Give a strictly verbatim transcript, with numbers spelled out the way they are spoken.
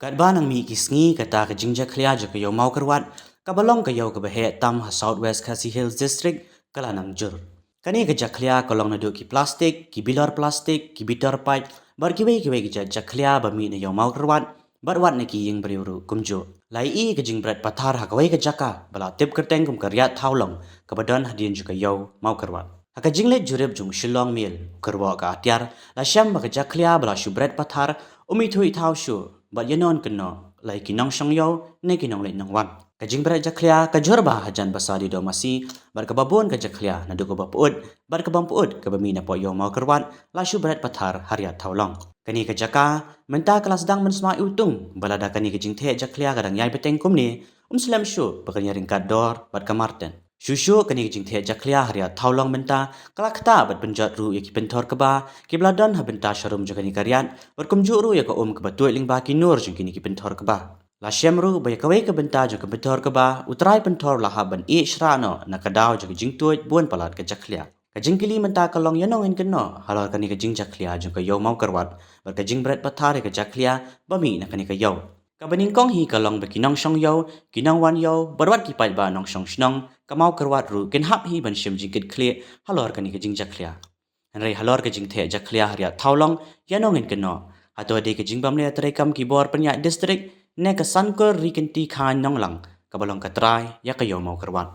Katba nang mih ki sngi, kata ka jingjakhlia jong ka ïew Mawkyrwat, kaba long ka ïew kaba heh tam ha South West Khasi Hills District, ka la nang jur. Kane ka jakhlia ka long naduh ki plastik, ki bilor plastik, ki bitor paip, bad kiwei kiwei ki jait jakhlia ba mih na ïew Mawkyrwat, bad wat na ki ïing briew ruh kumjuh. La ïohi ka jingbret pathar ha kawei ka jaka ba la tip kyrteng kum ka Riat Thawlong, kaba don hadien jong ka ïew Mawkyrwat. Ha ka jingleit jurip jong u Shillong Mail, u kyrwoh ka atiar, la shem ba ka jakhlia ba la shu bret pathar um ithuh ithaw shuh bad ïanong kynnoh, la ïa ki nongshong ïew ne ki nongleit nongwan. Ka jingbret jakhlia ka jur bha hajan ba sa die doh masi, bad kaba bun ka jakhlia, naduh kaba pyut bad ka bym pyut, kaba mih napoh ïew Mawkyrwat, la shu bret pathar ha Riat Thawlong. Kane ka jaka mynta ka la sdang mynsma iwtung, ba lada kane ka jingtheh jakhlia ka dang ïai bteng kumne, um slem shuh ba kan ïaryngkat dor bad ka marten. Shuh shuh kane ka jingtheh jakhlia ha Riat Thawlong mynta ka la ktah bad pynjot ruh ïa ki pynthor kba kiba la don ha bynta sharum jong kane ka riat, bad kumjuh ruh ïa ka um kaba tuid lyngba ki nur jong kine ki pynthor kba. La shem ruh ba ïa kawei ka bynta jong ka pynthor kba, u trai pynthor u la hap ban ïeh shrah noh na ka daw jong ka jingtuid bun palat ka jakhlia. Ka jingkylli mynta ka long, ïano ngin kynnoh halor kane ka jingjakhlia jong ka ïew Mawkyrwat bad ka jingbret pathar ïa ka jakhlia ba mih na kane ka ïew? Kaba nyngkong hi ka long ba ki nongshong ïew, ki nongwan ïew, bad wat ki paidbah nongshong shnong ka Mawkyrwat ruh kin hap hi ban shim jingkitkhlieh halor kane ka jingjakhlia. Hynrei halor ka jingtheh jakhlia ha Riat Thawlong, ïano ngin kynnoh? Hato dei ka jingbym leh treikam ki bor pynïaid district, ne ka Sankor Ri Kynti Khain Nonglang kaba long ka trai ïa ka ïew Mawkyrwat?